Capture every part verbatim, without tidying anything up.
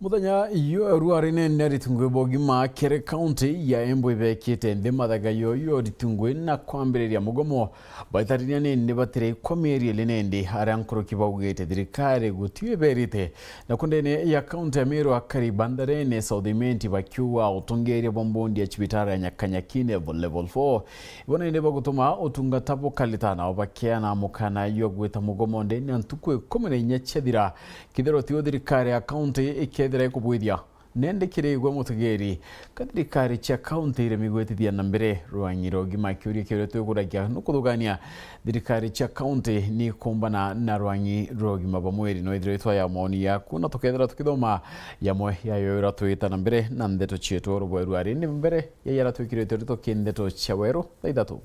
Muthenya jwa ruari nene, aritu ngui ba ugima kiri kaunti ya Embu ibekite nthi mathaga yoyo aritu ngui na kwambiriria mugomo. Baitariria nini batiri kwa mieri ili nindi, aria nkuruki baugite thirikari gutiu iberite. Na kundene ya kaunti ya Meru, akari ba Ntharene South Imenti bakiuga utongeria bwa mbondi ya cibitari ya Nyakanyaki level, level four, ibo nindi bagutuma utungata bukarita, nao bakeana mukana jwa gwita mugomo ndene ya ntuku ikumi na inya ciathira, kethirwa tio thirikari ya kaunti ikethira ikubwithia. Nende kiri igwe mutegeri, ka thirikari cia kaunti iremi gwitithia na mbere rwang'i rwa ugima? Kiuria kiria twikuragia ni kuthugania thirikari cia kaunti ni kumbana na rwang'i rwa ugima bwa mwiri. No ithirwe itwa ya maoni yaku, na tukethira tukithoma yamwe yayo ira twita na mbere na ndeto cietu. Oro bweru ari ni mbere ya yara twikirite rito ki ndeto cia weru thaa ithatu.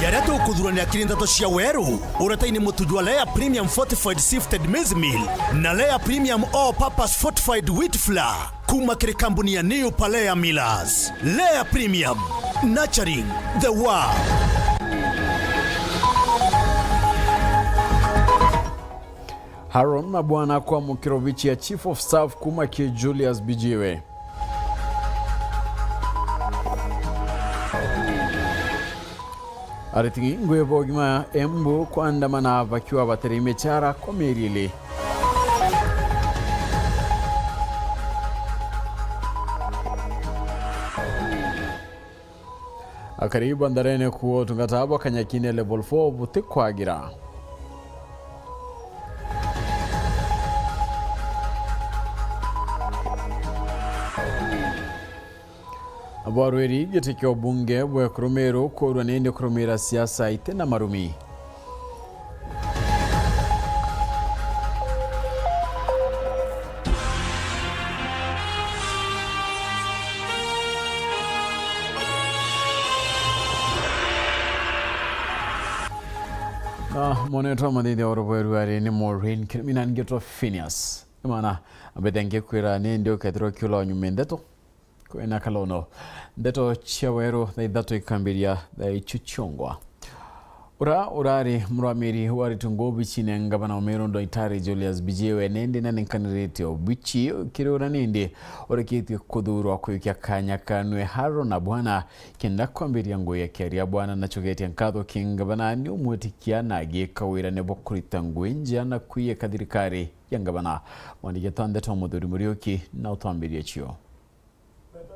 Jaria tukuthuranira kiri ndeto cia weru, uretaini mutu jwa Lea Premium Fortified Sifted Maize Meal na Lea Premium All Purpose Fortified Wheat Flour, kuma kiri kambuni ya New Palea Millers. Lea Premium, nurturing the world. Haruna Bwana kwamukira obichi ya Chief of Staff kuma ki Julius Bijiwe. Ariti ngui ba ugima Embu kwandamana bakiuga batiri michara kwa mieri ili. Akari ba Ntharene kuuga utungata bwa Kanyakine level four butikwagira. Abwarwiri giti kia ubunge bwa Ekuru Meru kuurwa nindi kurumira siasa iti na marumi. Na mwanetwa mathithia oro bweru ari ni Maureen Kirimi na ngetwa Phineas. Imana, mbete ngikwira nindi ukethirwa kiula nyuma ndeto. Kwina kalono. Ndeto cia weru thaa ithatu ikambiria thaa ichu ciongwa. Ura urari murwamiri wa aritu ngui obicine ngavana wa Meru Ndoitari Julius Bijiwe nindi nanenkanirite obichi kiri ura nindi urekitie kuthurwa kuyukia kanya kanwe Haruna Bwana kenda kwambiria ngui ya kiaria Bwana nachogetie nkatho ki ngavana ni umwitikia na agika wira ni bwa kurita ngui njia na kwiyeka thirikari ya ngavana. Mwandiki ta ndeto Muthuri Muriuki na utwambirie cio.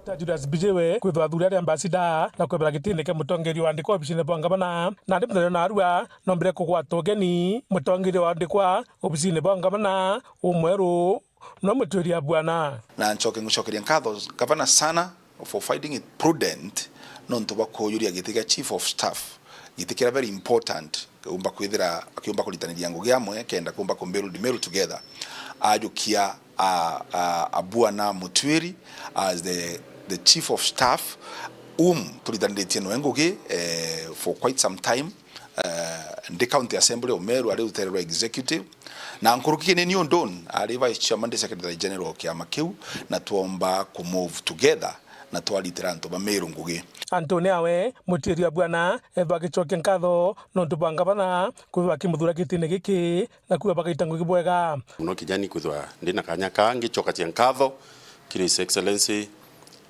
Ta Julius Bijiwe kwithwa athuri aria ambassador na kwebera gitine kia mutongeria wa andikwa obicine bwa ngavana. Nandi muthenya narua nombire kugwata ugeni mutongeria wa andikwa obicine bwa ngavana umweru no mwitwiria Bwana. Na ncoke ngucokeria nkatho ngavana sana for finding it prudent nontu bwa kuyuria giti gia chief of staff, giti kiria very important. Kumba kwithira akiumba kuritaniria ngugi amwe kenda kumba ku build Meru together. Ajukia a, a, a Bwana Mutwiri as the, the chief of staff, um, turitaniritie noe ngugi, eh, for quite some time, eh, ndi county assembly o Meru, ari rutere rwa executive, na nkuruki ni niu ndon ari vice chairman, ndi secretary general o kiama kiu, na twomba ku move together na twaritira antu ba Meru ngugi. Antune awe, mutiri wa Bwana ethwa agicokia nkatho nontu bwa ngavana kwithwa akimuthura gitine giki, na kuuga bagaita ngugi bwega. Muno kinya ni kwithwa ndi na kanya kaa ngicokacia nkatho kiri His Excellency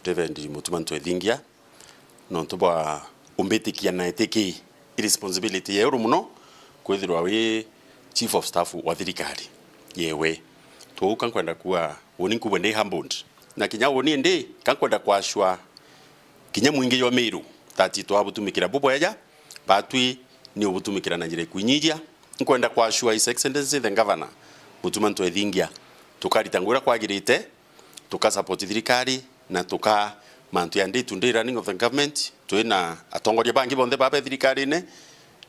Reverend Mutuma Ntwethingia, nontu bwa umbitikia na etiki i responsibility ya iguru muno kwithirwa wi chief of staff wa thirikari yewe. Twou ka nkwenda kuuga, uni nkubwe ndi humbled. Na kinya uni ndi, ka nkwenda kwashwa kinya mwingi jwa Meru, that twabutumikira bubweja, batwi ni ubutumikira na njira ikwinyiria. Nkwenda kwashwa His Excellency the Governor, Mutuma Ntwethingia, tukarita ngugi uria kwagirite, tuka support thirikari, na tuka mantu ya day to day running of the government. Twina atongoria bangi bonthe baba thirikarine,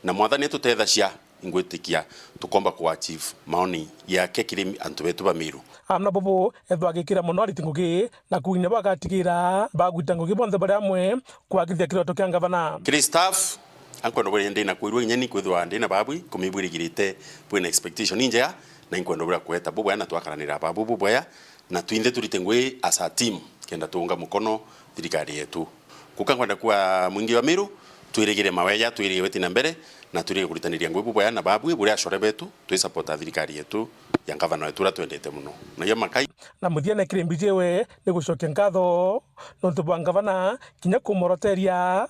na Mwathani atutethacia, ingwitikia tukomba ku achieve maoni yake kiri antu betu ba Meru. Amwe na bobo ethwa agikira mono ariti ngugi, na kuinya bagatigira bagwita ngugi bonthe bari amwe kwagithia kiroto kia ngavana. Kiri staff, ankwenda bwire ndi na kwirua inya ni kwithwa ndi na babwi, kumibwirigirite bwina expectation injega, na inkwenda bwira kweta bubwea na twakaranira babu bubwea, na twinthe turite ngugi as a team kenda tuunga mukono thirikari yetu. Kuka nkwenda kuuga mwingi wa Meru, twirigire maweja, twirigire gwiti na mbere, na twirigire kuritaniria ngugi bubwea na babwi buria acore betu, twi support thirikari yetu ya ngavana wetu uria twendete muno. Na yo makai. Na muthiene kiri mbiji iwe ni gucokia nkatho nontu bwa ngavana kinya kumoroteria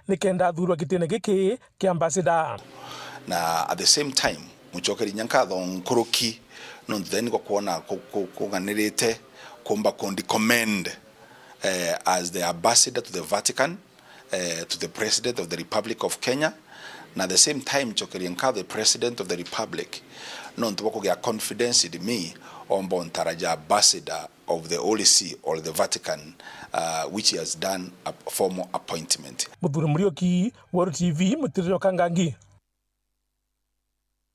nikenda athurwa gitine giki kia ambassador. Na at the same time, mucokerie inya nkatho nkuruki nontu thani kwa kwona ku-, ku-, kunganirite kumba kundi commend, eh, as the ambassador to the Vatican, eh, to the President of the Republic of Kenya, na at the same time ncokerie nkatho the President of the Republic nontu bwa kugia confidence in me omba ontara ja ambassador of the Holy See or the Vatican, uh, which he has done a formal appointment. Muthuri Muriuki, Weru T V, Mutiriri o Kangangi.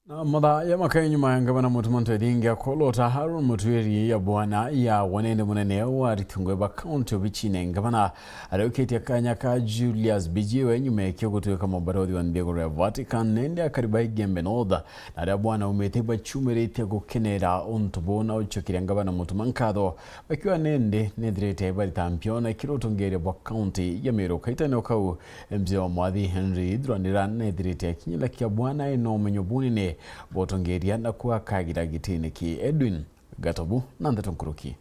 Na mathaa ya makai nyuma ya ngavana Mutuma M'Ethingia kulota Harun Mutwiri ya bwana ya wanene munene wa ariti ngui ba kaunti obichine ngavana ariukitie kanya ka Julius Bijiwe nyuma ya kio gutuika mubarothi wa nthiguru ya Vatican nende akari ba Igembe North, na aria bwana aumite ibachumiritie gukenera untu buu na ucokeria ngavana Mutuma nkatho bakiuga nende nethirite barita mpiona kiri utongeria bwa kaunti ya Meru. Kaitene o kau, M C A wa Mwathi Henry Ithuranira nethirite akinyira kia bwana ena umenyo bunene bwa utongeria na kuakagira gitine ki Edwin Gatobu na ndeto nkuruki.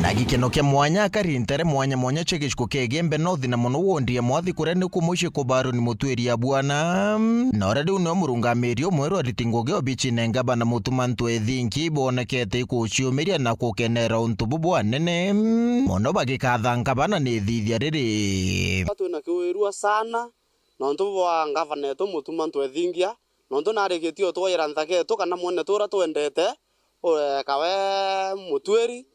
Na gikeno kia mwanya akari ntere mwanya mwanya cia gicigo kia Igembe North na mono wondi ya Mwathi kuria ni kumuici kubaruni mutwiri ya bwana. Na uria riu nio murungamiri umweru ariti ngugi obichine ngavana Mutuma M'Ethingia ibonekete ikuciumiria na kukenera untu bu bwanene mono bagikatha ngavana ni ithithia riri. Twina kiwirua sana. Nontu bwa ngavana etu Mutuma M'Ethingia, nontu narikitie utwayira nthaka etu kana mwenetu uria twendete, u-, ekawe mutwiri,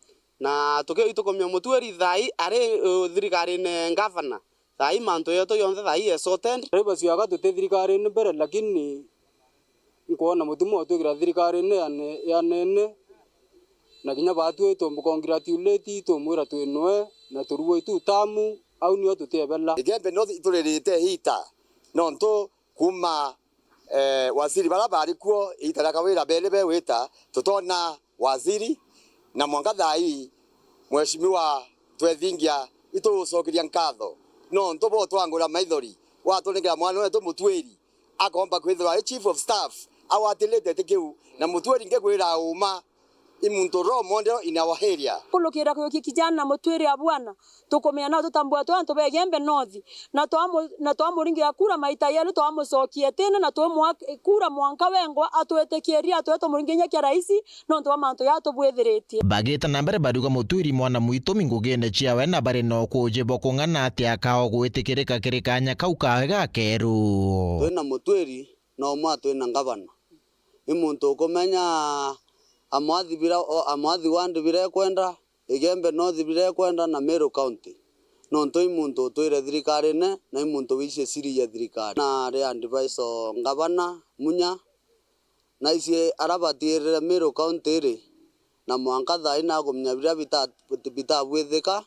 na tuki-, itukumia mutwiri thaai ari, u, thirikarine ngavana. Thaai mantu yetu yonthe thaai e sorted. Drivers yaga tuti thirikarine mbere, lakini nkwona Mutuma utwikira thirikarine ya ne-, ya nene, na kinya baatwi tumu congratulate, tumwira twi nwe, na turua itu tamu. Au nio tutiebela. Igembe North ituririte ita, nontu kuuma, eh, waziri bara bari kuo ita ria Kawira beri be wita, tutona waziri, na mwanka thaai, Mheshimiwa M'Ethingia, itugucokeria nkatho nontu bwa utwangura maithori, watunengera mwana wetu mutwiri, akomba kwithirwa ari chief of staff, agwatirite ti kiu, na mutwiri ngikwira uma, i muntu role model in our area. Kulukira kuyokia kijana mutwiri a bwana, tukumenya no tutambua twi antu ba Igembe North, na twamu-, na twamuringira kura maita yeli, twamucokie tene na twimwa kura mwanka wengwa atwitikirie atwe tumuringinya kia raisi nontu bwa mantu jaa tubwithiritie. Bagita na mbere bariuga mutwiri mwana mwitu mingugine ciawe na bari na ukuuji bwa kung'ana ati akao gwitikirika kiri kanya kau kawe gakeru. Twina mutwiri na umwe atwina ngavana. I muntu ukumenya Amwathi bira, o, Amwathi ward bira ekwenda, Igembe North bira ekwenda na Meru County. Nontu i muntu utwire thirikarine na i muntu wicie siri ya thirikari. Na ari advisor o ngavana Munya, na icie ara batiirire Meru County iri, na mwanka thaai nakumenya bira bita-, bitabwithika.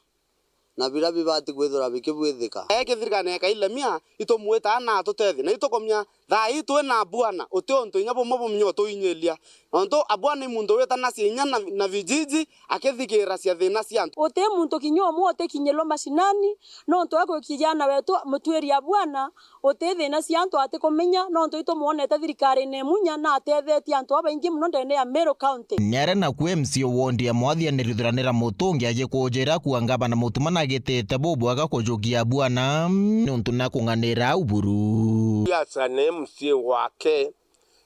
Na bira bibati kwithirwa bikibwithika. Ee kithirikari na ekailemia, itumwitaa na atutethie, na itukumia thaa ii twi na abwana, uti untu inya bumwe bumenya utuinyiria. Nontu abwana i muntu witanacia inya na, na vijiji, akithikiracia thina cia antu. Uti muntu kinya umwe utikinyirwa mashinani, nontu e kwikia kijana wetu mutwiri abwana, uti thina cia antu atikumenya, nontu itumwonete thirikarine Munya na atethetie antu babaingi mono ndene ya Meru County. Niaria naku M C A ward ya Mwathi Henry Ithuranira Mutungi agikuujira kuuga ngavana Mutuma nagitite bubwega kujukia bwana niuntu nakung'anira au buru. Siasa ni M C A wake,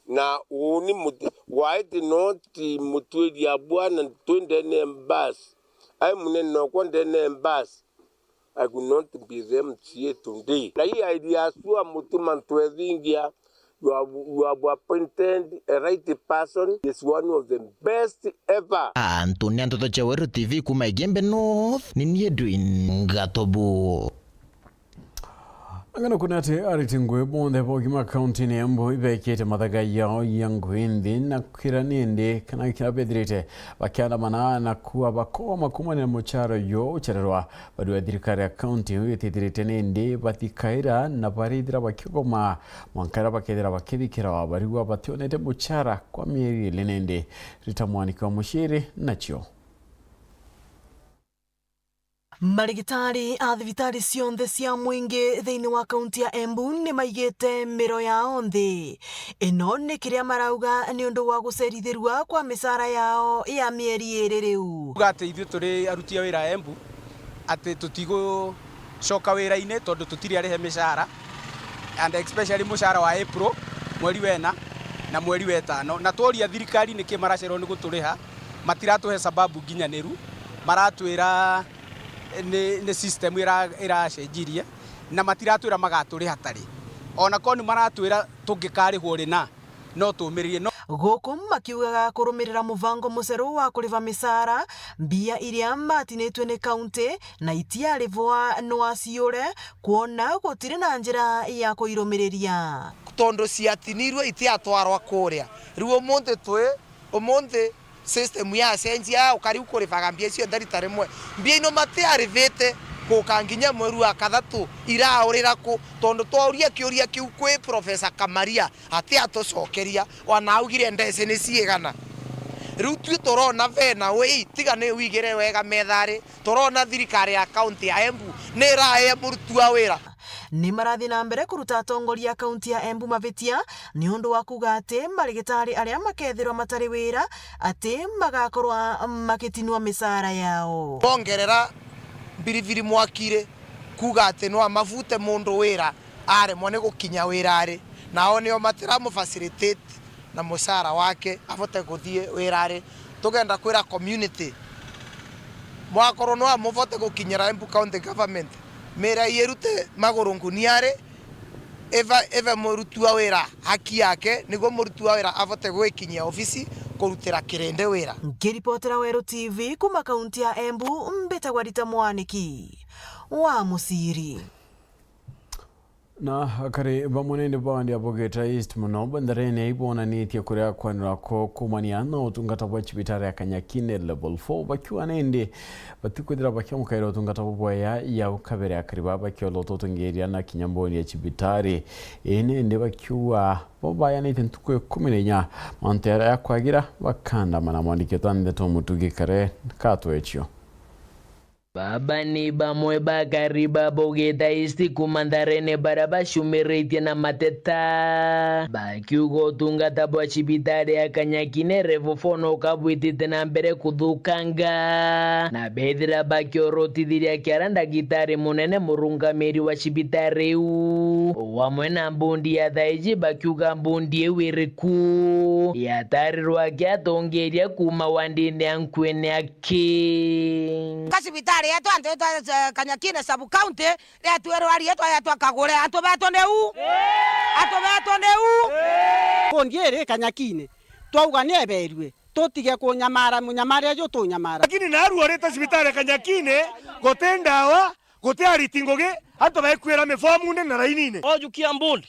na uuni muti-, why did not Mutwiri ya bwana twi ndene ya mbasi? Ai munene okwa ndene ya mbasi. I could not be the M C A today. Na hii idea ya sua Mutuma M'Ethingia, you have, you have appointed a right person, is one of the best ever. Antu ni Ntoto cia Weru T V kuma Igembe North, ni ni Edwin Ngatobu. Ang'ana kuna ati ariti ngui bonthe ba ugima kaunti-ini ya Embu ibekite mathaga yao ya ngui nthi na kwira nindi kana kiria bethirite bakiandamana na kuwa bakoma kumania na muchara uyu uchererwa. Bari wa thirikari ya kaunti iu itithirite nindi bathikaira na barithira bakiugoma mwanka riria bakethira bakithikira barigwa bationete muchara kwa mieri ili nindi. Rita Mwaniki wa Muciri nacio. Marigitari a thibitari cionthe cia mwingi thiini wa kaunti ya Embu ni maigite miro yao nthi. Ino ni kiria marauga ni undu wa gucerithirua kwa micara yao ya mieri iri riu. Kuga ati ithui turi aruti a wira a Embu, ati tutigucoka wira-ini tondu tutiri arihe micara, and especially mucara wa April, mweri wa ina na mweri wa itano. Na tworia thirikari niki maracererwa ni guturiha, matiratuhe sababu nginyaniru, maratwira ni, ni system ira-, iracenjirie, na matiratwira magaturiha tari. Ona korwo ni maratwira tungikarihwo ri na, no tumiririe, no. Guku makiugaga kurumirira mubango muceru wa kuriva micara, mbia iria matinitue ni kaunti na itiarivwa nwaciure, kwona gutiri na njira ya kuirumiriria. Tondu ciatinirwe itiatwarwa kuria. Riu umunthi twi, umunthi system yacenjia, ukari u kurivaga mbia icio nthe rita rimwe. Mbia ino matiarivite guka nginya mweri wa kathatu, iraurira ku? Tondu twauria kiuria kiu kwi Professor Kamaria, atiatucokeria, ona augire ndeci ni ciigana. Riu tui turona vena wii, tiga ni wigire wega methari, turona thirikari ya kaunti ya Embu ni iraea muruti wa wira. Ni marathi na mbere kuruta atongoria a kaunti ya Embu mavitia ni undu wa kuuga ati marigitari aria makethirwa matari wira ati magakorwa magitinua micara yao. Bongerera mbiribiri mwakiri kuuga ati no amavute mundu wira aremwa ni gukinya wirari, nao nio matiramu facilitate na mucara wake avote kuthii wirari. Tugenda kwira community, mwakorwo no amuvote gukinyira Embu County Government, mira irute maguru nguniari, ive, ive muruti wa wira haki yake, niguo muruti wa wira avote gwikinyia ofisi kurutira kirindi wira. Nkiripotera Weru T V kuma kaunti ya Embu, mbitagwa Rita Mwaniki wa Muciri. Na akari bamwe nindi bandi a Bogeta East mono Bantharene ibonanitie kuria kwanirwa ko kumania na utungata bwa cibitari ya Kanyakine Level four, bakiuga nindi batikwithira bakiamukaira utungata bubwaya yau kabere akari baa bakiola ututungiria na kinya mboni ya cibitari. Ii nindi bakiuga bo bayanite ntuku ikumi na inya mantu jaria jakwagira bakandamana. Mwandiki wetu wa ndeto Mutugi Kare katwechio. Baba ni bamwe ba akari ba Bogeta East kuma Ntharene baria bacumiritie na mateta, bakiuga utungata bwa cibitari ya Kanyakine Level four no kabwitite na mbere kuthukanga, na bethira bakiorotithiria kiara ndagitari munene murungamiri wa cibitari iu, o amwe na mbundi ya thaiji, bakiuga mbundi iu iriku yatarirwa akiatongeria kuma wandine ya Nkuene Ki- Ka cibitari yetu antu yetu, eh, Kanyakine sub county, ria twirwari yetu ya twa Kagure, antu betu ni u? Antu betu ni u? Kundi iri Kanyakine, twauga ni eberue, tutige kunyamara, munyamare ju tunyamara. Lakini naru orite cibitari ya Kanyakine, guti ndawa, guti ariti ngugi, antu baikwira mifomune na rainine. Ojukia mbundi.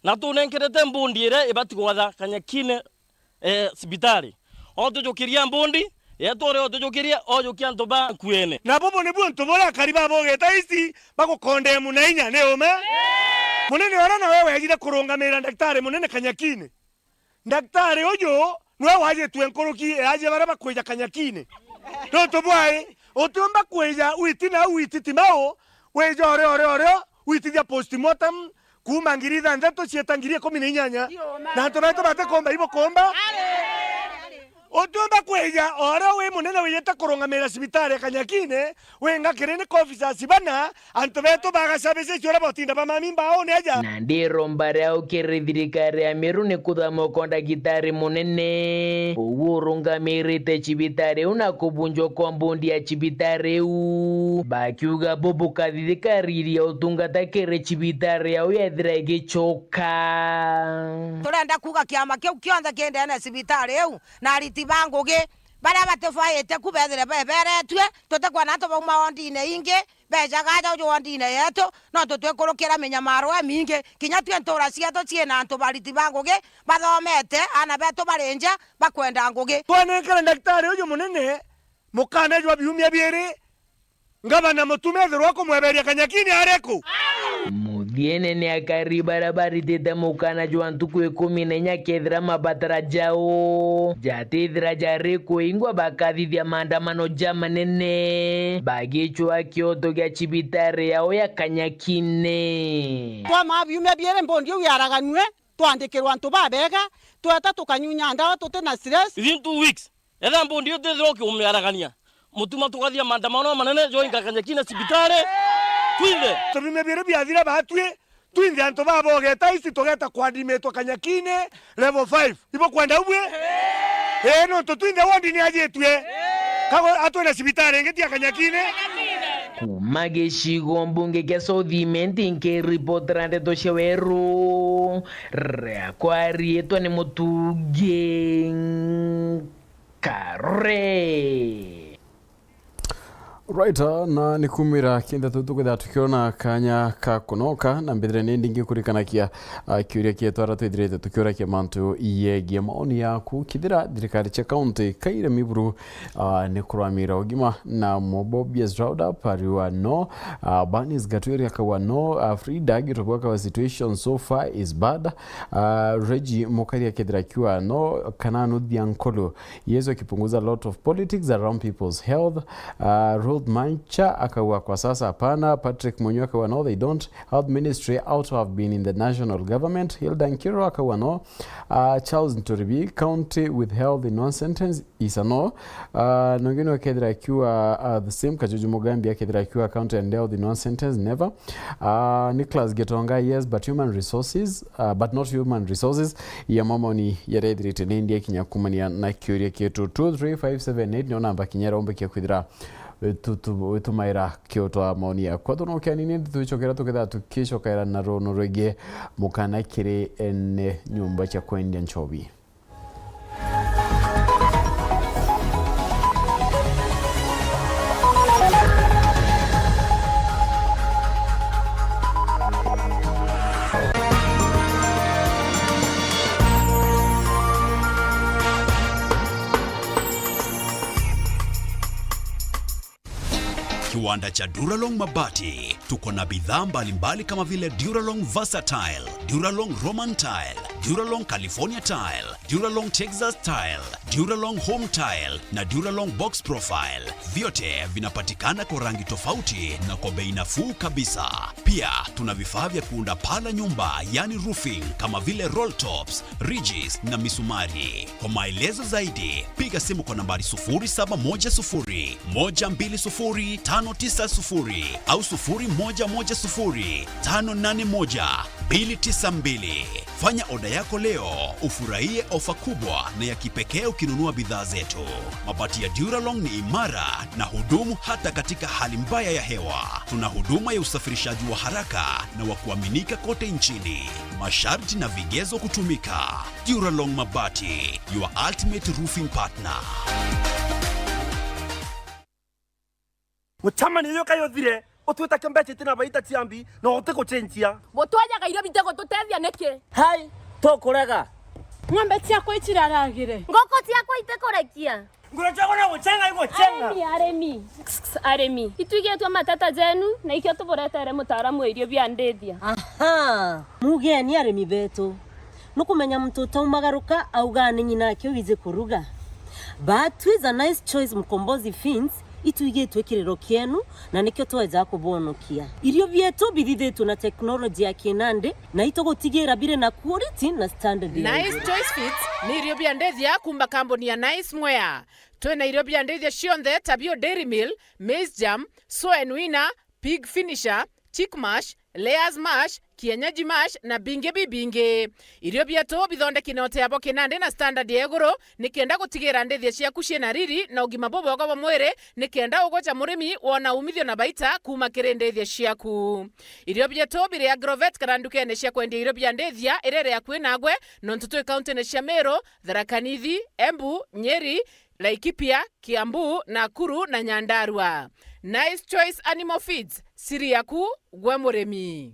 Na tunenkerete mbundi iria ibati gwatha Kanyakine, eh, cibitari. Otujukiria mbundi, yetu uria otujukiria, ojukia antu ba Nkuene. Na bubu nibu untu buria akari ba Bogeta East bagukondemu na inya, ni ume? Munene uria nawe wejire kurungamira ndagitari munene Kanyakine. Ndagitari uju niwe wajitwe nkuruki eajia baria bakwija Kanyakine. Nontu bwai, utiumba kwija witi na witi ti mau, wija urio, urio, urio, witithia postmortem, kuuma ngiri ithanthatu cieta ngiri ikumi na inyanya, na antu betu batikumba ibukumba. Utiumba kwija o uria wi munene wijite kurungamira cibitari ya Kanyakine, winga kiri ni officers bana, antu betu bagacabica icio uria botinda bamami mbauni aja. Na ndiromba riao kiri thirikari ya Meru ni kuthama uko ndagitari munene. Ugu urungamirite cibitari iu na kubunjwa kwa mbundi ya cibitari iu. Bakiuga bo bukathithikariria utungata kiri cibitari yao yethira igicoka. Turenda kuuga kiama kiu kionthe ki ndene ya cibitari iu na ariti ba ngugi baria batibaite ku bethire beberetue, tutikwona antu bauma wondine ingi bejaga aja uju wondine yetu, nontu twikurukira minyamaro imingi. Kinya twi ntura cietu ciina antu bariti ba ngugi bathomete, aana betu bari nja bakwenda ngugi. Twanenkere ndagitari uju munene mukana jwa biumia biiri, ngavana Mutuma ethirwa akumweberia Kanyakine ari ku? Muthi- Yene ni akari baria baritite mukana jwa ntuku ikumi na inya kethira mabatara jao jatithira jari kuingwa, bakathithia maandamano jamanene bagicwaa kioto gia cibitari yao ya Kanyakine. Twamaa biumia biiri mbundi iu yaraganue, twandikirwa antu babega, tweta tukanyunya ndawa tuti na stress. Within two weeks, etha mbundi iu tithira ukiumiaragania, mutuma tukathia maandamano manene joinga Kanyakine cibitari twinthe. Biumia biiri biathira batwi, twinthe antu babogeta ici tugeta kuandimitwa Kanyakine level five. Ibukwenda ubwi? Ii, nontu twinthe ward ni ajitue. Kago atwina cibitari ingi tia Kanyakine. Kuma gicigo mbunge kia South Imenti, nkiripotera ndeto cia weru, riakwa riitwa ni Mutungi Nkare. Right, ah, na ni kumira kenda tu tukwithira tukiona kanya ka kunoka, na mbithire ni ndingi kurikanakia, ah, kiuria kietu ara twithirite tukiurakia mantu yegie maoni yaku. Kithira thirikari cia kaunti kaire miburu, ah, ni kuramira ugima na Mobobius Roundup ariwa no, ah, Banis Gatwiri akawa no, ah, Frida Gitobwa akawa situation so far is bad, ah, Reggie Mukari akethira akiwa no, kana Nuthia Nkulu Yesu akipunguza lot of politics around people's health. Uh, Ruth Mancha akaua kwa sasa, hapana. Patrick Munyu akaua, no, they don't. Health ministry out of have been in the national government. Hilda Nkiro akaua, no. Uh, Charles Nturibi, county with health in one sentence is a no. Uh, nongine akethira akiwa, uh, the same. Kajuju Mugambi akethira akiwa county and health in one sentence, never. Uh, Nicholas Gitonga, yes, but human resources, uh, but not human resources. Ya mamoni yarethirite ni ndia kinya kumania na kiuria kietu. Two three five seven eight nio namba kinya rombe kia kwithira witu-, tu-, witumaira kiutwa maoni yaku. Athunokia nini, twicokera tuketha tukicokaira na rono rwegii mukana kiri ene nyumba cia kwendia nchobi. Kiwanda cha Duralong Mabati. Tuko na bidhaa mbalimbali kama vile Duralong Versatile, Duralong Roman Tile, Duralong California Tile, Duralong Texas Tile, Duralong Home Tile na Duralong Box Profile. Vyote vinapatikana kwa rangi tofauti na kwa bei nafuu kabisa. Pia tuna vifaa vya kuunda paa la nyumba, yani roofing, kama vile roll tops, ridges na misumari. Kwa maelezo zaidi, piga simu kwa nambari sufuri saba moja sufuri, moja mbili sufuri, tano tisa sufuri au sufuri moja moja sufuri, tano nane moja, mbili tisa mbili. Fanya oda yako leo, ufurahie ofa kubwa na ya kipekee ukinunua bidhaa zetu. Mabati ya Duralong ni imara na hudumu hata katika hali mbaya ya hewa. Tuna huduma ya usafirishaji wa haraka na wa kuaminika kote nchini. Masharti na vigezo kutumika. Duralong Mabati, your ultimate roofing partner. Gucamania uyu kayo uthire, utwita kia mbeca itina baita cia mbi, na utigucenjia. Gutwajaga irio bitigututethia niki? Hai, tukurega. Ng'ombe ciakwa iciraragire. Nguku ciakwa itikurekia. Nguru ciakwa no gucenga igucenga. Arimi, arimi. Arimi. Itwigitwe mateta jenu, na ikio tuburetere mutaaramu wa irio bia ndithia. Aha. Mugeni arimi betu. Nukumenya muntu utaumagaruka augaa ni nyina ake wiji kuruga. But twi ja Nice Choice Mkombozi Feeds, itwigitwe kiriro kienu, na nikio tweja kubonokia. Irio bietu bithithitwe na teknoloji ya kinandi, na itugutigira biri na quality na standard ya Nice iguru. Choice Feeds ni irio bia ndithia kuma kambuni ya Nice Mwea. Twina irio bia ndithia cionthe ta bio Dairy Meal, Maize Germ, Soen Winner, Pig Finisher, Chick Mash, Layers Mash, Kienyeji Mash na bingi bibingi. Irio bietu bithondeki na uteabo kinandi na standard ya iguru, nikenda gutigira ndithia ciaku ciina riri na ugima bubwega bwa mwiri, nikenda ugoca murimi wona umithio na baita kuma kiri ndithia ciaku. Irio bietu biri Agrovet kana ndukene cia kwendia irio bia ndithia iria iri akui nagwe, nontu twi kauntine cia Meru, Tharaka Nithi, Embu, Nyeri, Laikipia, Kiambu, Nakuru na Nyandarua. Nice Choice Animal Feeds, siri yaku gwe murimi.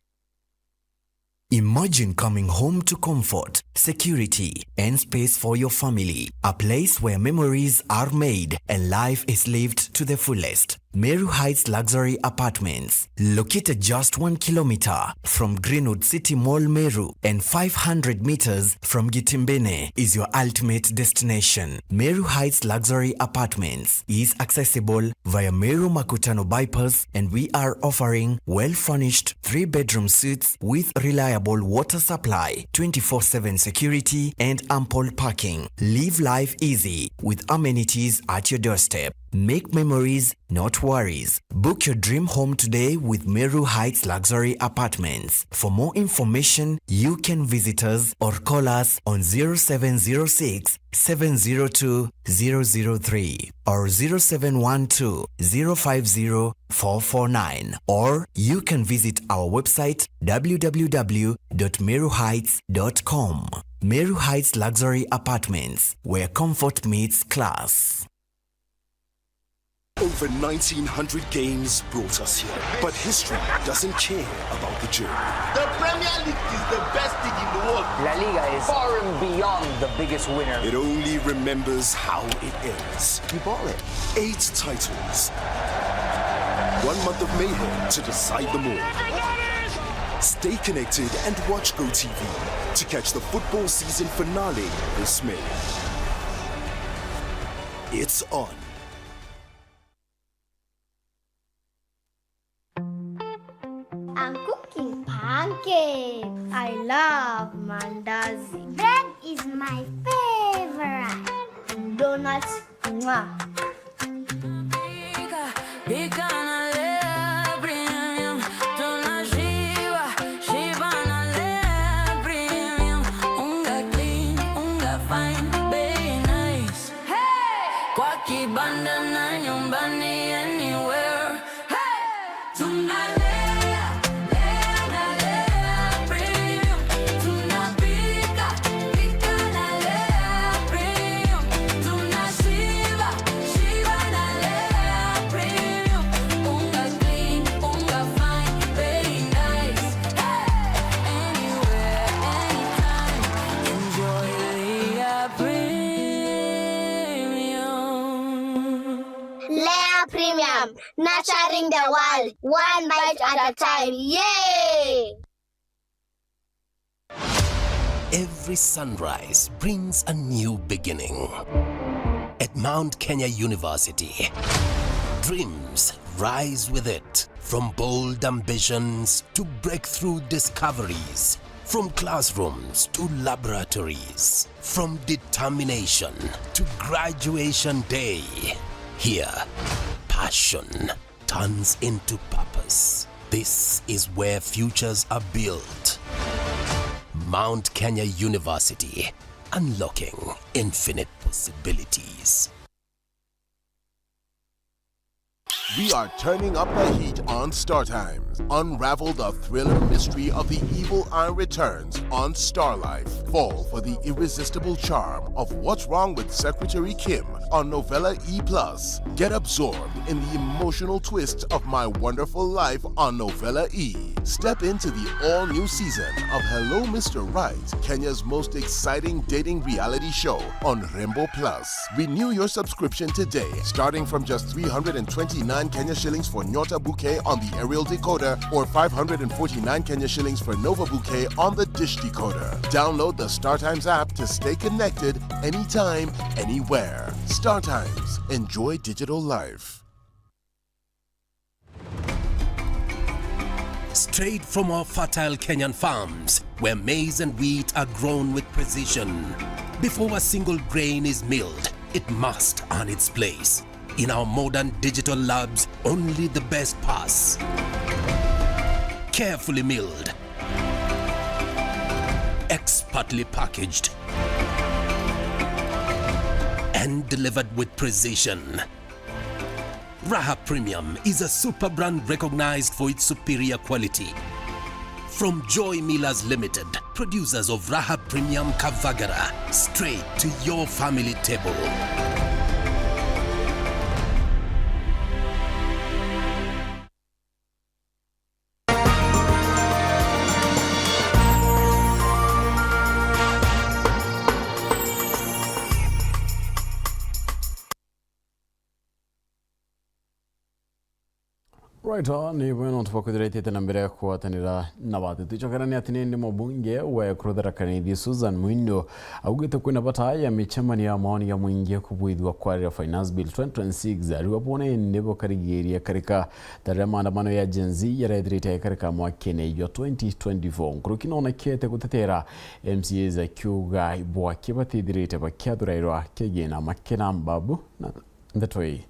Imagine coming home to comfort, security, and space for your family. A place where memories are made and life is lived to the fullest. Meru Heights Luxury Apartments, located just one kilometer from Greenwood City Mall, Meru, and five hundred meters from Gitimbene, is your ultimate destination. Meru Heights Luxury Apartments is accessible via Meru Makutano Bypass, and we are offering well-furnished three-bedroom suites with reliable water supply, twenty-four seven security, and ample parking. Live life easy with amenities at your doorstep. Make memories, not worries. Book your dream home today with Meru Heights Luxury Apartments. For more information, you can visit us or call us on zero seven zero six, seven zero two, zero zero three or zero seven one two, zero five zero, four four nine. Or you can visit our website, w w w dot meru heights dot com. Meru Heights Luxury Apartments, where comfort meets class. Over nineteen hundred games brought us here, but history doesn't care about the journey. The Premier League is the best league in the world. La Liga is far and beyond the biggest winner. It only remembers how it ends. You bought it. Eight titles. One month of mayhem to decide them all. Stay connected and watch GoTV to catch the football season finale this May. It's on. I'm cooking pancakes. I love mandazi. Bread is my favorite. Donuts, mwah. Pika, pika na Lea Premium. Tunashiba, shiba na Lea Premium. Unga clean, unga fine, bei nice. Hey! Kwa kibanda na nyumbani, anywhere. Hey! Tunalea, lea na Lea Premium. Tunapika, pika na Lea Premium. Tunashiba, shiba na Lea Premium. Unga clean, unga fine, very nice. Hey! Anywhere, anytime. Enjoy Lea Premium. Lea Premium, nurturing the world, one bite at a time. Yay! Every sunrise brings a new beginning. At Mount Kenya University, dreams rise with it. From bold ambitions to breakthrough discoveries, from classrooms to laboratories, from determination to graduation day. Here, passion turns into purpose. This is where futures are built. Mount Kenya University, unlocking infinite possibilities. We are turning up the heat on Star Times. Unravel the thriller mystery of the evil eye returns on Star Life. Fall for the irresistible charm of What's Wrong with Secretary Kim on Novella E plus. Get absorbed in the emotional twist of My Wonderful Life on Novella E. Step into the all-new season of Hello Mister Right, Kenya's most exciting dating reality show on Rembo Plus. Renew your subscription today, starting from just three hundred and twenty-nine Kenya shillings for Nyota Bouquet on the aerial decoder or five hundred and forty-nine Kenya shillings for Nova Bouquet on the dish decoder. Download the StarTimes app to stay connected anytime, anywhere. StarTimes. Enjoy digital life. Straight from our fertile Kenyan farms, where maize and wheat are grown with precision. Before a single grain is milled, it must earn its place. In our modern digital labs, only the best pass. Carefully milled, expertly packaged, and delivered with precision. Raha Premium is a super brand recognized for its superior quality. From Joy Millers Limited, producers of Raha Premium Kavagara, straight to your family table. Right, ah, ni bwega nontu bwa kwithira itite na mbere ya kugwatanira na batwi. Twicokera ni ati ni ndi mubunge wa Tharaka Nithi Susan Mwindu augite kwina bata ya micemanio ya maoni ya mwingi kubwithua kwarira Finance Bill twenty twenty-six, ariuga buna indi bukarigiria karika ta riria maandamano ya Gen Z yarethirite karika mwakene jwa twenty twenty-four. Nkuruki nonekete gutetera M C As akiuga bwaki batithirite bakiathurairwa kigina makena mbabu na ndeto ii.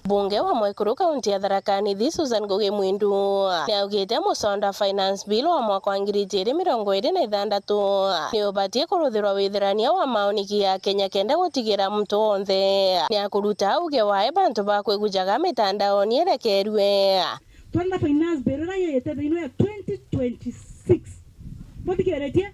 Mbunge wa Mwekuru kaunti ya Tharaka Nithi Susan Ngugi Mwindu niaugite musonda Finance Bill wa mwaka wa ngiri ijiri mirongo iri na ithanthatu ni ubatie kuruthirwa withirania wa maoniki ya Kenya kenda gutigira muntu wonthe niakuruta auge wae bantu ba kwigujaga mitandaoni irekerue. Twenda Finance Bill iria yeyete thiini ya twenty twenty-six. Buthikiretie?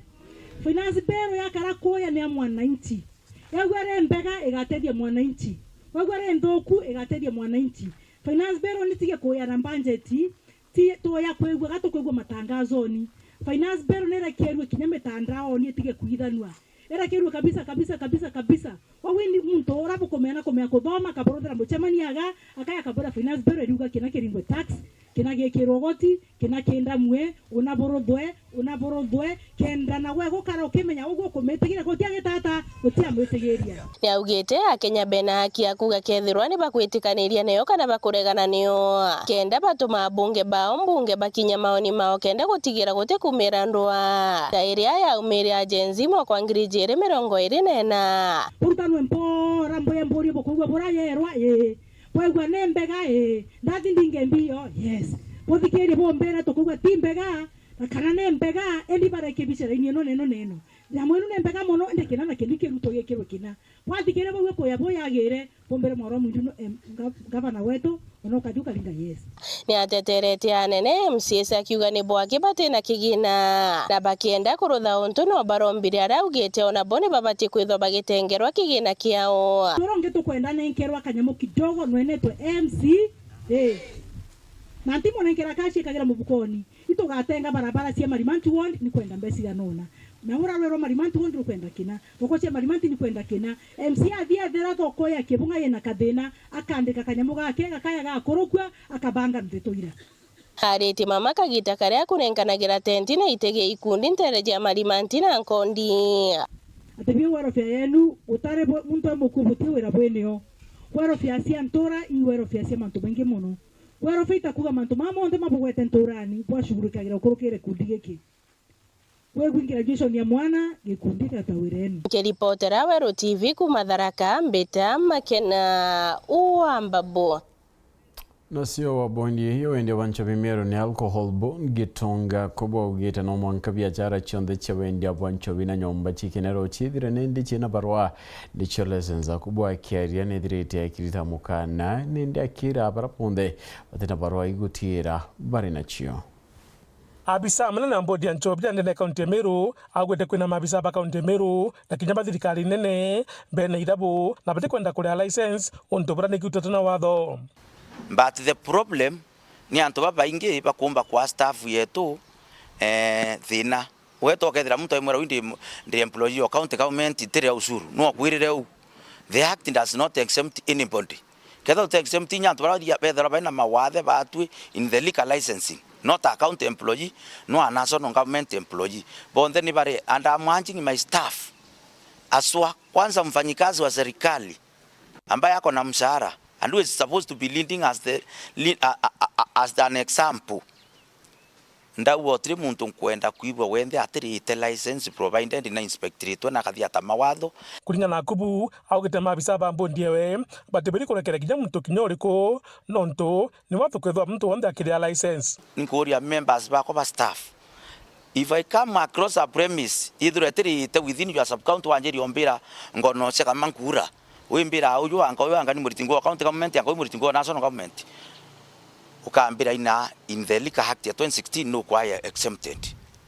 Finance Bill yakara kuya ni ya mwananchi. Yaigua ri mbega, igatethia mwananchi. Waigua ri nthuku, igatethia mwananchi. Finance Bill ni tige kuya na budget, ti tuya kwigua, ga tukwigua matangazoni. Finance Bill ni irekerue kinya mitandaoni, itige kuithanua. Irekerue kabisa, kabisa, kabisa, kabisa. Waigua ni muntu ura bukumenya na kumenya kuthoma, akaburuthira mucemania aga, akaya akabura Finance Bill iriuga kina kiringwe tax, kina gikirwe ugoti, kina kindamue, una buruthwe, una buruthwe, kenda nawe gukara ukimenya uguo ukumitigiria, gutia gitata, gutia mwitigiria. Niaugite Akenya bena haki ya kuuga kethirwa ni bakwitikaniria nayo kana bakuregana nayo, kenda batuma abunge bao mbunge bakinya maoni mao kenda gutigira gutikumira ndwaa ta iria yaumire ya Gen Z mwaka wa ngiri ijiri mirongo iri na ina. Urutanwe mpora, mbuye mburie bukuigua burayerwa, ii. Bwaigua ni mbega, ii. Ndathi ndinge mbio, yes. Buthikirie bumbire tukuigua ti mbega, na kana ni mbega, indi barekebishe raini ino na ino na ino. Nyamu ino ni mbega mono, indi kina na kindi kirutwe gikirwe kina. Bwathikiria bauga kuya buyagire, bumbire mwarwa mwindu no, em, ga-, gavana wetu, ona ukathi ukaringa yes. Niateterete anene M C As akiuga ni bwaki bati na kigina, na bakienda kurutha untu no barombire aria augite ona bo ni babatie kwithwa bagitengerwa kigina kiao. Turonge tukwenda nenkerwa kanyamu kidogo nwenetwe M C A. Na ntimunenkera kashi ikagira mubukoni. Itugatenga barabara cia Marimanti ward ni kwenda mbeca igana una. Na urarwerwa Marimanti ward ni kwenda kina. Thoko cia Marimanti ni kwenda kina. M C A athi ethera thoko ya Kibung'a yina kathina, akandika kanyamu gake, gakaya gakurukua, akabanga ndeto ira. Aritie mama kagita karia akunenkanagira tenti na itege ikundi ntere ja Marimanti na Nkondi. Ati biu werofia yenu, utari bwe-, muntu e mukuu buti wira bwinio. Werofia cia ntura, i werofia cia mantu maingi mono. Werofia itakuga mantu maa monthe mabugwete nturani, bwashugurikagira ukurukire kundi giki. Kwigwi graduation ya mwana, gikundi gata wireni. Nkiripotera Weru T V kuma Tharaka, mbita Makena wa Mbabu. Nacio wabondi iyo wendia bwa nchobi Meru ni Alcohol Bond Gitonga, ko bwaugite no mwanka biachara cionthe cia wendia bwa nchobi na nyomba cikinero ciithire nindi ciina barua, nicio license. Ko bwakiaria nithirite akirita mukana, nindi akira bara bonthe batina barua igutiira bari nacio. Abisa munene wa mbodi ya nchobi ya ndene ya kaunti ya Meru augite kwina maabisa ba kaunti ya Meru na kinya ba thirikari nene bena irabu na batikwenda kuria license untu buria ni kiutetwe na watho. But the problem ni antu babaingi bakumba kwa staff yetu, eh, thina. Weta ukethira muntu aimwira, "Ui ndi, ndi employee o county government, ntiri a ushuru." No akwirire u. The act does not exempt anybody. Kethira uti exempt inya antu baria bethirwa baina mawathe batwi in the liquor licensing, not a county employee, no a national government employee. Bonthe ni bari, and I'm urging my staff, aswa, kwanza mfanyikazi wa serikali ambaye ako na mshahara and who is supposed to be leading as the, le-, a, a, a, a, as an example. Ndauga utiri muntu nkwenda kwigua wenthe atirite license provided na inspectoritwe na akathiata mawatho. Kuringana na Kubu, augite maabisa ba mbondi ewe batibiri kurekera kinya muntu kinya uriku, nontu ni watho kwithwa muntu wonthe akiria license. Ninkuuria members bakwa ba staff, if I come across a premise ithirwe itirite within your sub-county, wanjiria umbira ngono cia Kamankura, wimbira uyu anga, uyu anga ni muriti nguo wa county government, anga uyu muriti nguo wa national government, ukambira ina in the Liquor Act ya twenty sixteen nukwaya exempted.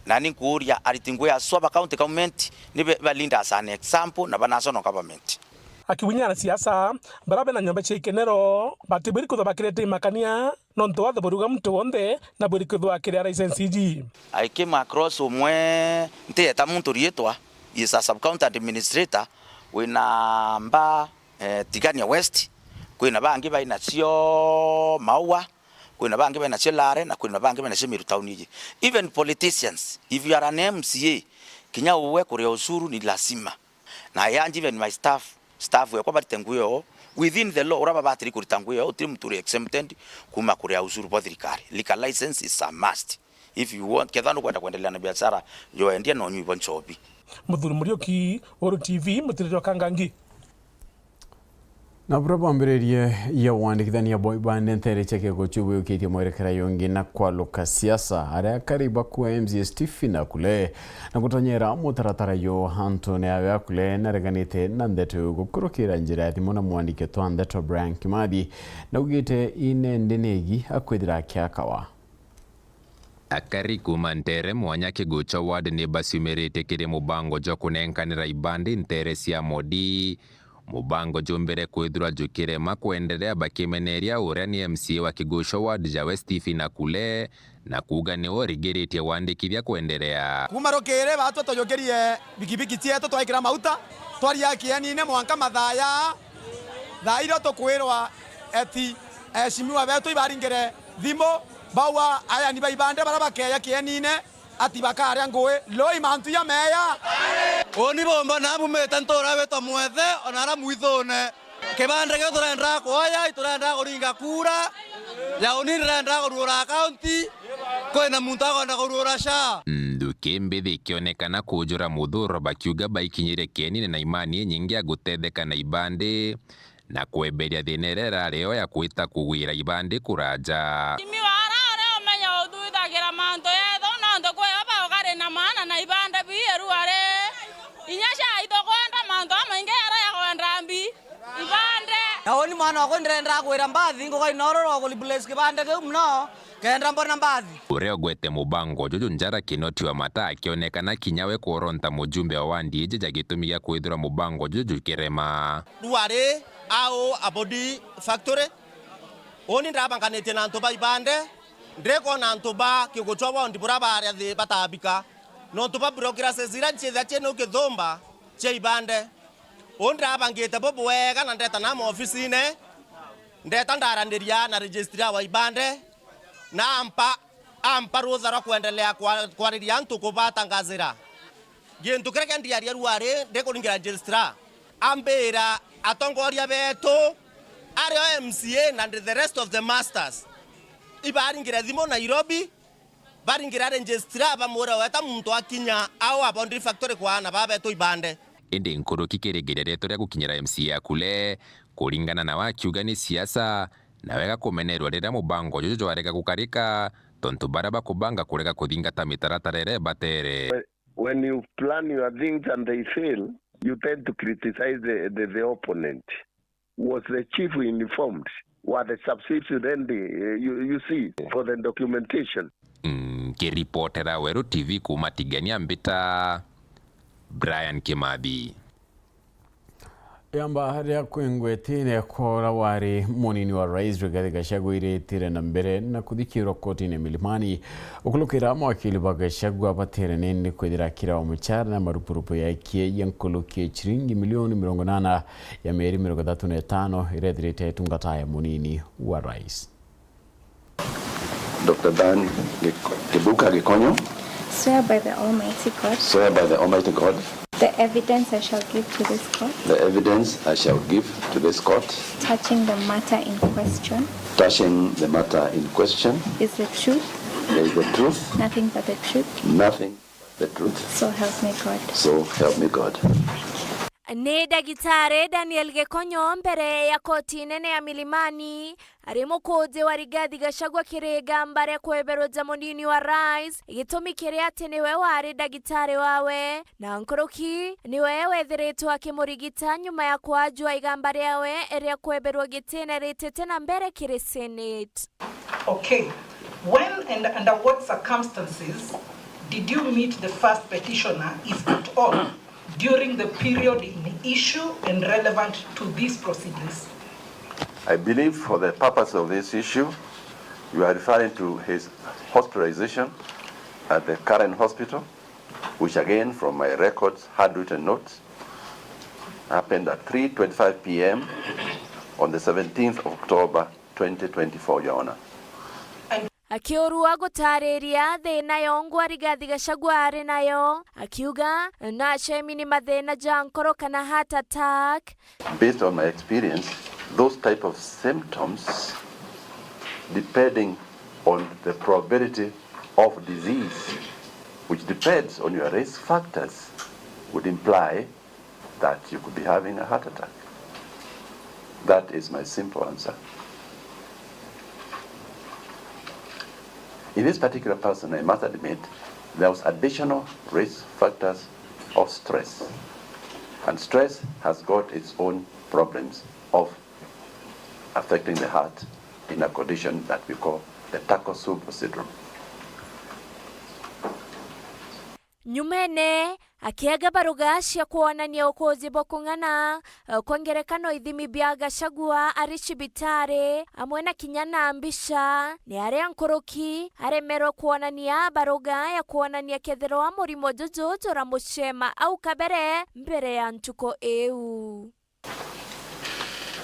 Na ninkuuria ariti nguo ya swa ba county government ni be-, ba lead as an example na ba national government. Akiwinya na siasa, baria bena nyomba cia ikenero batibwiri kwithwa bakirite imakania, nontu watho buriuga muntu wonthe na bwiri kwithwa akiria license iji. I came across umwe, ntieta muntu riitwa, he is a sub-county administrator, wina mba, eh, Tigania West, kwina bangi bainacio Maua, Kwina bangi bena cio Lare na kwina bangi bena cio Meru town iji. Even politicians, if you are an M C A, kinya uwe kuria ushuru ni lazima. Na I urge even my staff, staff ekwa barite ngugi yao within the law, uria babatiri kurita ngugi yao, utiri muntu uri exempted kuma kuria ushuru bwa thirikari. Liquor license is a must if you want, ketha nukwenda kwendelea na biashara yo endia na unyui bwa nchobi. Muthuri Muriuki, Uru T V, mutiriri wa Kangangi. Na buria bwambiririe ya wandikithania bwa ibande nteere cia kiguchu buyukitie mwerekera yungi na kwaluka siasa, aria akari bakua M C A Stephen Akule na gutonyera mutaratara yo antune awe Akule nareganite na ndeto yo gukurukira njira ya thimu na mwandiki twa ndeto Brian Kimathi, na ugite ine ndi negi akwithira akiakawa. Akari kuuma nteere mwanya Kiguchwa ward ni baciumiritie kiri mubango jwa kunenkanira ibandi nteere cia Modi. Mubango jumbire kwithirwa jukirema kwenderea, bakimeneria uria ni M C A wa Kiguchwa ward jawe Stephen Akule, na kuuga niwe urigiritie wandikithia kwenderea. Kuuma rukiri batwe tujukirie bikibiki cietu twaikira mauta, twaria kienine mwanka mathaa ya thaa iria tukwirwa eti eheshimiwa betu ibaringire thimu, baua ayani ba ibande baria bakeeja kienine ati bakaria ngui. Loi mantu jameeja. Uni bomba na bumite ntura witwa Mwethe, ona ara mwithune. Kibande giu turenda kwoya, iturenda kuringa kura. Ya uni ndirenda kuruura akaunti. Kwina muntu akwenda kuruura sha. Nthuki mbithi ikionekana kujura muthuro, bakiuga baikinyire kienine na imani inyingi ya gutetheka na ibandi. Na kweberia thina iria irari yo ya kwita kugwira ibandi kuraja. Imi wara uria umenya uthuithagira mantu yeetho, nontu kwi o baukari na maana na ibandi bii irua ri. Inya cai tukwenda mantu amaingi yara ya kwenda mbi ibandi. Na uni mwana wakwa ndirenda gwira mbathi, ngugai nororo wa kureplace kibandi kiu muno. Kenda mbona mbathi. Uria ugwete mubango juju njara Kinoti Wamata akionekana kinya we kworonta mujumbe wa wandi iji ja gitumi gia kwithirwa mubango juju jukirema. Rwari au a body factory. Uni ndabanganitie na antu ba ibande, ndikwona antu ba Kiguchwa ward buria baria thi batabika. Nontu ba bureaucracies iria nciithia ciina ukithumba cia ibande. Uni ndabangite bubwega na ndeta na maofisine, ndeta ndaraniria na registrar wa ibande, na ampa, ampa rutha rwa kwendelea kwa-, kwariria antu kubatangazira. Gintu kiria kiandiaria rwari ndikuringira registrar, ambira atongoria betu, ario M C A na the rest of the masters, ibaringire thimu Nairobi, baringira registrar bamwira weta muntu akinya au a body factory kwa aana ba betu ibande. Indi nkuruki kirigiria rietu ria gukinyira M C A Akule, kuringana nawe akiuga ni siasa, na wega kumenerwa riria mubango juju jwarega gukarika, tontu baria bakubanga kurega kuthingata mitaratara iria ibatere. When you plan your things and they fail, you tend to criticize the, the, the opponent. Was the chief informed? Were the subsidiaries ready, uh, you, you see, for the documentation? Nkiripotera Weru T V kuuma Tigania, mbita Brian Kimathi. Iamba ria kwingwetire kwa uria wari munini wa rais Rigathi Gachagua iritire na mbere na kuthikirwa kotini ya Milimani. Gukurukira mawakili ba Gachagua batere nindi kwithira akirawa muchara na marupurupu ya ikie ya nkuruki ya chiringi milioni mirongo inana ya mieri mirongo ithatu na itano iria ithirite itungata ya munini wa rais. Doctor Dan Gik-, Kibuka Gikonyo. Swear by the Almighty God. Swear by the Almighty God. The evidence I shall give to this court. The evidence I shall give to this court. Touching the matter in question. Touching the matter in question. Is the truth. Is the truth. Nothing but the truth. Nothing but the truth. So help me God. So help me God. Ni ndagitari Daniel Gikonyo mbere ya koti nene ya Milimani, ari mukunji wa Rigathi Gachagua kiri igamba ria kweberuja munini wa rais, gitumi kiri ati niwe wari ndagitari wawe, na nkuruki niwe wethiritwe akimurigita nyuma ya kwajua igamba riawe ria kweberwa gitine ritite na mbere kiri Senate. Okay. When and under what circumstances did you meet the first petitioner, if at all, during the period in issue and relevant to these proceedings? I believe for the purpose of this issue, you are referring to his hospitalization at the Karen Hospital, which again, from my records, handwritten notes, happened at three twenty-five p m on the seventeenth of October, twenty twenty-four, Your Honor. Akiurua gutariria thina yongwa Rigathi Gachagua ari nayo, akiuga nacemi ni mathina ja nkoro kana heart attack. Based on my experience, those type of symptoms, depending on the probability of disease, which depends on your risk factors, would imply that you could be having a heart attack. That is my simple answer. In this particular person, I must admit, there was additional risk factors of stress. And stress has got its own problems of affecting the heart in a condition that we call the Takotsubo syndrome. Nyumene, akiaga baruga cia kwonania ukuuji bwa kung'ana, eh, kwa ngerekano ithimi bia Gachagua ari cibitari, amwe na kinya na mbica, ni aria nkuruki aremerwe kwonania baruga ya kwonania kethirwa murimo juju juramucema au kabere mbere ya ntuku iu.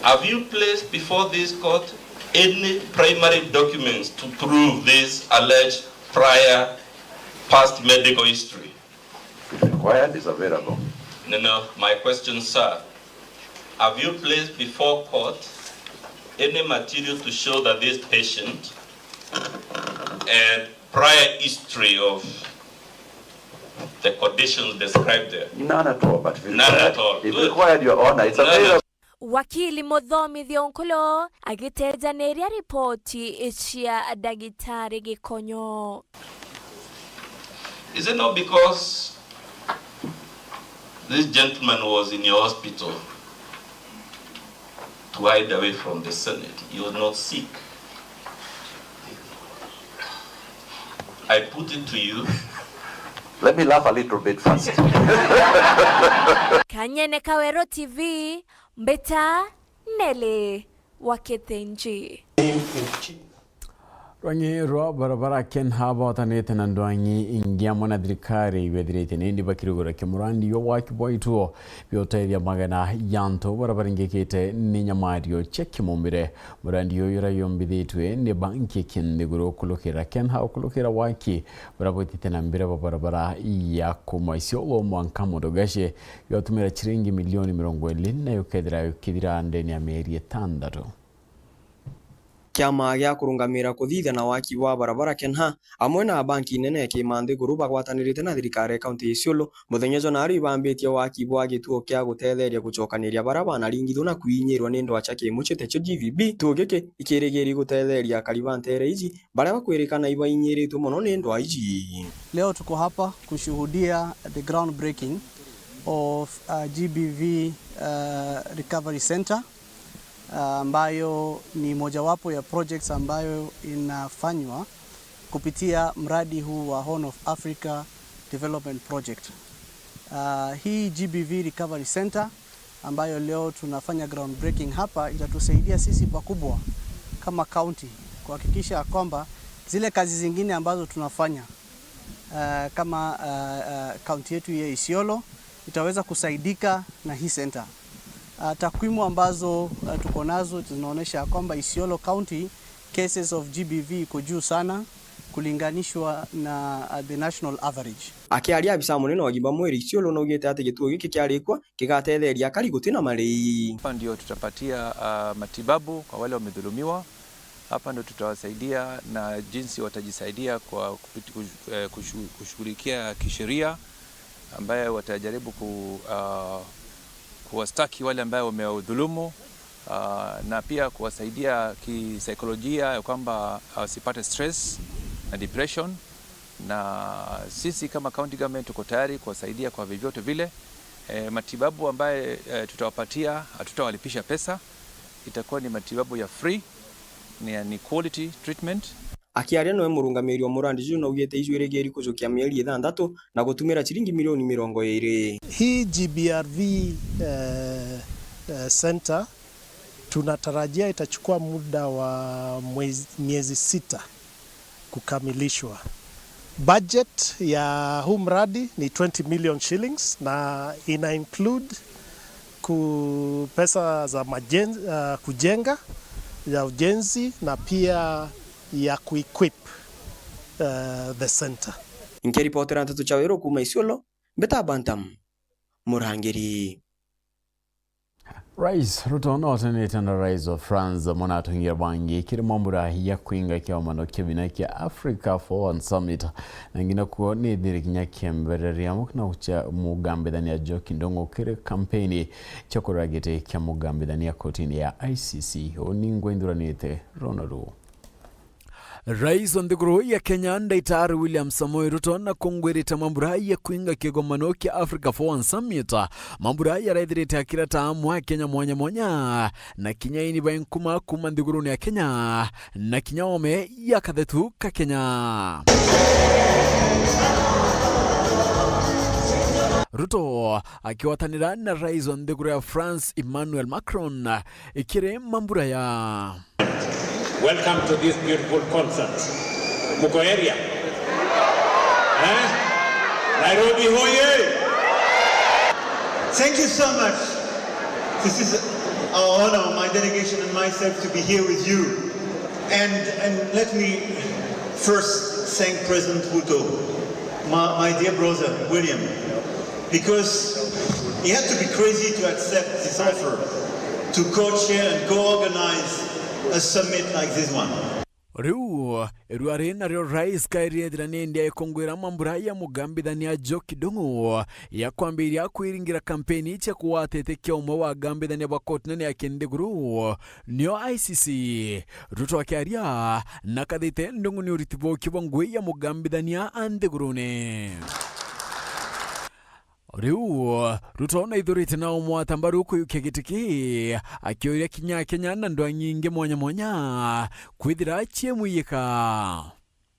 Have you placed before this court any primary documents to prove this alleged prior past medical history? If required, is available. No, no, my question, sir. Have you placed before court any material to show that this patient had prior history of the conditions described there? None at all, but if None required, at all. If Good. Required, Your Honor, it's No, no. Available. Wakili Muthomithio Nkulu agitejaniria ripoti cia ndagitari Gikonyo. Is it not because this gentleman was in your hospital to hide away from the Senate? He was not sick. I put it to you. Let me laugh a little bit first. Kanyene Kawero T V, Mbita Nelly wa Kithinji. Rwang'i rwa barabara Kenha bahotanite na ndwang'i ingi amwe na thirikari ibethirite nindi bakirugura kimurandi jwa waki bwa ituo bia utethia magana ya antu baria baringikite ni nyamario cia kimumbire. Murandi uyu uria yombithitwe ni banki kinthiguru ukulukira Kenha ukulukira waki buria bwitite na mbere bwa barabara ya kuma Isiolo mwanka Modogashe yotumira ciringi milioni mirongo iri nayo kethira yukithira ndene ya mieri itandatu. Kiama gia kurungamira kuthithia na waki bwa barabara Kenha, amwe na banki nene ya kimanthiguru bagwatanirite na thirikari ya kaunti ya Isiolo, muthenya jwa naari ibambitie waki bwa gituo kia gutetheria gucokaniria baria banaringithua na kwinyirwa ni ndwaa cia kimucii tecio G V B. Gituo giki ikirigiri gutetheria akari ba nteere iji baria bakwirikana ibainyiritwe mono ni ndwaa iji. Leo tuko hapa kushuhudia the groundbreaking of, uh, G B V, uh, Recovery Center, uh, ambayo ni mojawapo ya projects ambayo inafanywa kupitia mradi huu wa Horn of Africa Development Project. Uh, hii G B V Recovery Center ambayo leo tunafanya groundbreaking hapa itatusaidia sisi pakubwa kama county kuhakikisha ya kwamba zile kazi zingine ambazo tunafanya, uh, kama, uh, uh, county yetu ya Isiolo itaweza kusaidika na hii center. Uh, takwimu ambazo, uh, tuko nazo zinaonyesha ya kwamba Isiolo County cases of G B V iko juu sana kulinganishwa na, uh, the national average. Akiaria abisa munene wa ugima mwiri Isiolo naugite ati gituo giki kiarikwa kigatetheria akari guti na marii. Hapa ndio tutapatia, ah, matibabu kwa wale wamedhulumiwa. Hapa ndio tutawasaidia na jinsi watajisaidia kwa kupiti-, kush-, eh, kushu-, kushughulikia kisheria, ambaye watajaribu ku-, ah, kuwastaki wale ambaye wamewadhulumu, ah, na pia kuwasaidia kisaikolojia ya kwamba wasipate stress na depression. Na sisi kama county government tuko tayari kuwasaidia kwa vyovyote vile. Eh, matibabu ambaye, eh, tutawapatia, hatutawalipisha pesa, itakuwa ni matibabu ya free, ni, ni quality treatment. Akiaria nowe murungamiri wa murandi juu naugite ijwirigiri kujukia mieri ithanthatu na gutumira ciringi milioni mirongo iri. Hii G B R V, eh, eh, center tunatarajia itachukua muda wa mwezi, miezi sita kukamilishwa. Budget ya huu mradi ni twenty million shillings na ina include ku-, pesa za majen-, uh, kujenga, ya ujenzi na pia ya kuequip uh, the center. Nkiripotera nteto cia Weru kuuma Isiolo, Mbita Bantam, Murangiri. Rais Ruto nootanite na Rais wa France amwe na atongeria bangi kiri mambura ya kwinga kiomano kia bina kia Africa Forward Summit, na ngina kuo nithire kinya kiembereria amwe na gucia mugambithania Njoki Ndung'u kiri kampeni cia kurira giti kia mugambithania kotini ya I C C. Uni ngwithuranite Ronald. Rais wa nthiguru ya Kenya, Ndagitari William Samoei Ruto, na kungwirite mambura ya kwinga kigomano kia Africa Forward Summit, mambura yarethirite akira ta amwe Akenya mwanya mwanya, na kinya ini ba nkuma kuuma nthigurune ya Kenya, na kinya ome ya kathetu ka Kenya. Ruto akigwatanira na rais wa nthiguru ya France, Emmanuel Macron, ikiri mambura ya Welcome to this beautiful concert. Muko area? Eh? Nairobi hoye! Thank you so much. This is our honor, my delegation and myself, to be here with you. And, and let me first thank President Ruto, my, my dear brother William, because he had to be crazy to accept this offer to co-chair and co-organize a summit like this one. Riu, irua ri nario rais kairithira ni ndia ikungwira mambura ya mugambithania Njoki Ndung'u ya kwambiria kwiringira kampeni cia kugwatite kia umwe wa agambithania ba koti nene ya kinthiguru, nio I C C. Ruto akiaria na kathite Ndung'u ni uriti bwa ukio bwa ngui ya mugambithania a nthigurune. Riu, Ruto naithurite na umwata mbaru kuyukia giti ki, akiuria kinya Akenya na ndwang'i ingi mwanya mwanya kwithira ciemwiyika.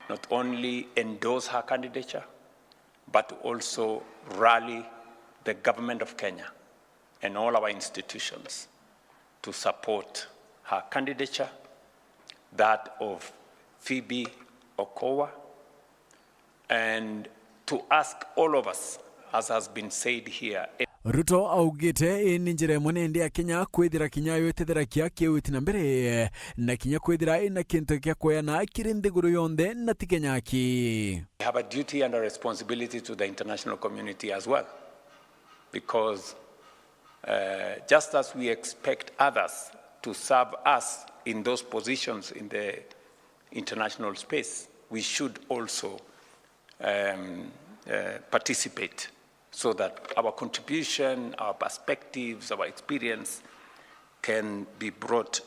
Not only endorse her candidature, but also rally the government of Kenya and all our institutions to support her candidature, that of Phoebe Okowa, and to ask all of us, as has been said here. Ruto augite ii ni njira imwe nende ya Kenya kwithira kinya yotethera kia kiwiti na mbere, na kinya kwithira ina kintu kia kweana kiri nthiguru yonthe na ti Kenya aki. We have a duty and a responsibility to the international community as well, because, uh, just as we expect others to serve us in those positions in the international space, we should also, um, uh, participate so that our contribution, our perspectives, our experience can be brought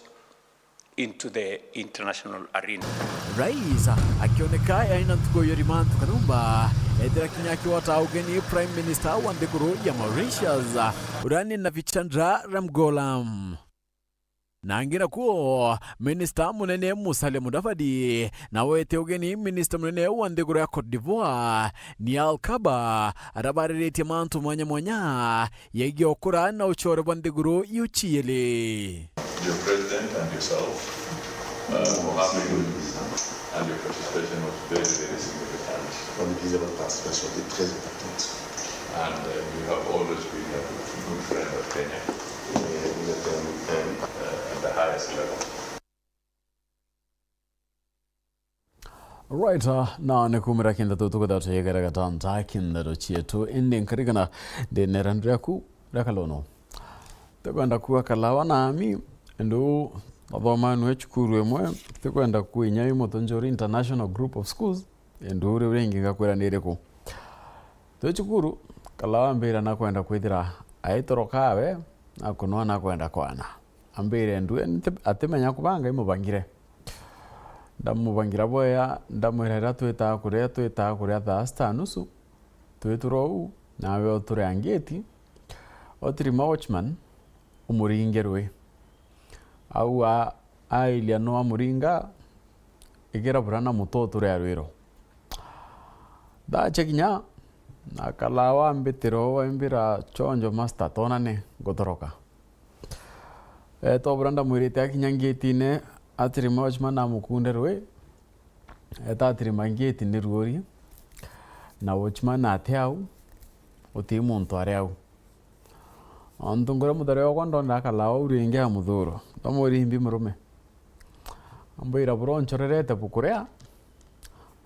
into the international arena. Rais akioneka aina ntuku ya rimantu kanyumba, ethira kinya akiwata ugeni Prime Minister wa nthiguru ya Mauritius, uria ni Navichandra Ramgoolam. Na angi nakuo, Minista Munene Musalia Mudavadi, na wete ugeni Minista Munene wa nthiguru ya Cote d'Ivoire, Niall Kaba, arabariritie mantu mwanya mwanya yegii ukura na ucore bwa nthiguru iu ciiri. Your president and yourself, uh, for having and your participation was very, very significant. Votre participation était très importante. And, uh, you have always been a good friend of Kenya, uh, at the highest level. Right, uh, na ni kumira kinthatu tukwithirwa tuyegera gatanta kinthatu cietu, indi nkarigana ndinera ndiraku ria kalono. Tikwenda kuwa kalawa nami, indi uu athomanue cukuru imwe, tikwenda kuinya i Mutunjuri International Group of Schools, indi uu riu ringi ngakwira ni iriku? Twi cukuru, kalawa ambira nakwenda kwithira aitoroka awe, akunwa nakwenda kwana. Ambire ndue nti-, atimenya kubanga, imubangire. Ndamubangira bwea, ndamwira riria twitaa kuria, twitaa kuria thaa sita na nusu, twitura uu, nawe uture a ngeti, otirima watchman, umuringe rui. Au a-, ailia no amuringa, igira bura na muto uture a rwiro. Ndacha kinya, na kalawa mbitiro, aimbira, "Chonjo master, tonane, ngutoroka." Eeta o bura ndamwirite akinya ngetine, atirima watchman amukunde rui, eeta atirima ngeti ni ruuri, na watchman ati au, uti muntu ari au. Ontu nguria muthari okwa ndonera akalawa uu ringi a muthuro, ndamwira, "Imbi murume." Ambwira, "Bura unchorerete bukuria,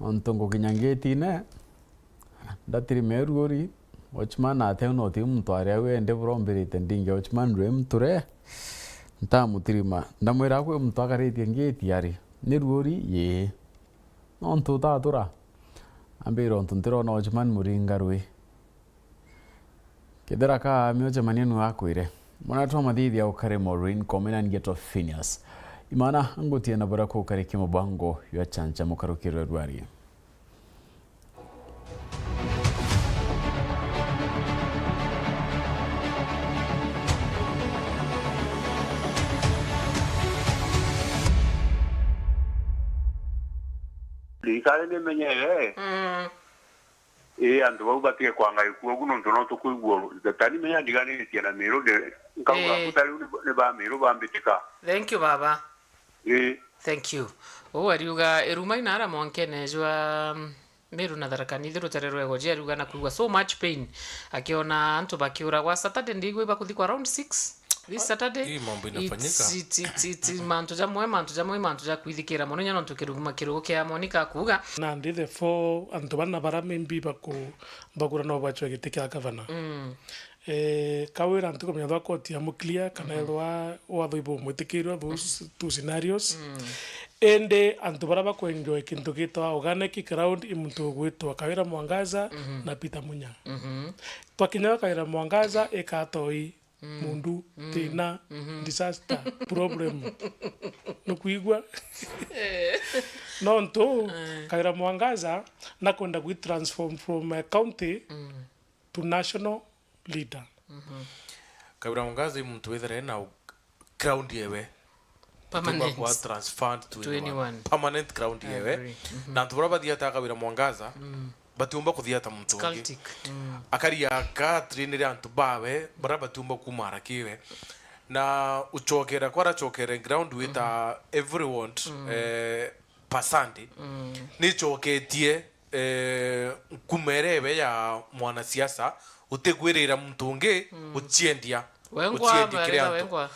Nontu ngukinya ngitine, ndatirima iruuri, watchman ateu no ti muntu ari au ende burombirite ndingi watchman rwe mture, ntamutirima. Ndamwira, "Kwi muntu akaritie ngiti ari, ni ruuri?" "Yii." "Nontu utatura?" Ambira, "Ontu ntirona watchman muringa rwi." Kethira kaamia ucemania nu akwire. Mwana twa mathithi au kare Maureen, komena ngetwa Phineas. Imana ngutie na bura kukarikia mubango jwa chancha mukarukirwe rwari. Thirikari nimenyere. Mm. Ii, antu bau batige kwanga gikuu ugu, nontu no tukwigua ru-, tani menya ndiganiritie na Miru, ndi-, nkauga, eh, mbuta riu ni, ni ba Miru bambitika. Thank you, baba. Ii. Thank you. Uu ariuga, iruma inara mwankene jwa, mm, Miru na Tharaka Nithi rutere rwego ji ariuga na kwigua so much pain akiona antu bakiuragwa. Saturday ndigwe bakuthikwa around six. This Saturday, hii mambo inafanyika. It's, it's, it's, it's mantu jamwe, mantu jamwe, mantu ja kwithikira mono, inya nontu kiruguma kirugu kia Monica kuuga. Nandi the four, antu bana bara maybe baku-, bagura no bachwe giti kia gavana. Mm. Eh, Kawira antu kumenya thwa koti ya mu clear, kana, mhm, ethwa watho ibo mwitikirwe, those, mhm, two scenarios. Mm. Indi antu bara bakuenjoy kintu gitwa organic ground i muntu ugwitwa Kawira Mwangaza, mhm, na Peter Munya. Mhm. Twakinya Kawira Mwangaza ikatoi. Mm. Mundu, mm, thina, mm-hmm, disaster, problem. Nukwigua? Eh. Nontu, eh, Kawira Mwangaza nakwenda gwi transform from a county, mm, to national leader. Mm-hmm. Kawira Mwangaza i muntu withire na u-, ground yewe. Permanent. Tumba kwa transferred to, to anyone, anyone. Permanent ground yewe. Agree. Mhm. Na antu bara bathiata Kawira Mwangaza, mm, batiumba kuthiata muntu ungi. Cultic. Mm. Akaria ka trainire antu bawe, bara batiumba kumara kiwe. Na uchokera, kwa arachokere ground wita, mhm, everyone, mm, eh, per Sunday. Mm. Nichoketie, eh, nkumere iwe ya mwanasiasa, utikwirira muntu ungi, mm, uchiendia, wengwa, uchiendia kiri antu. Wengwa.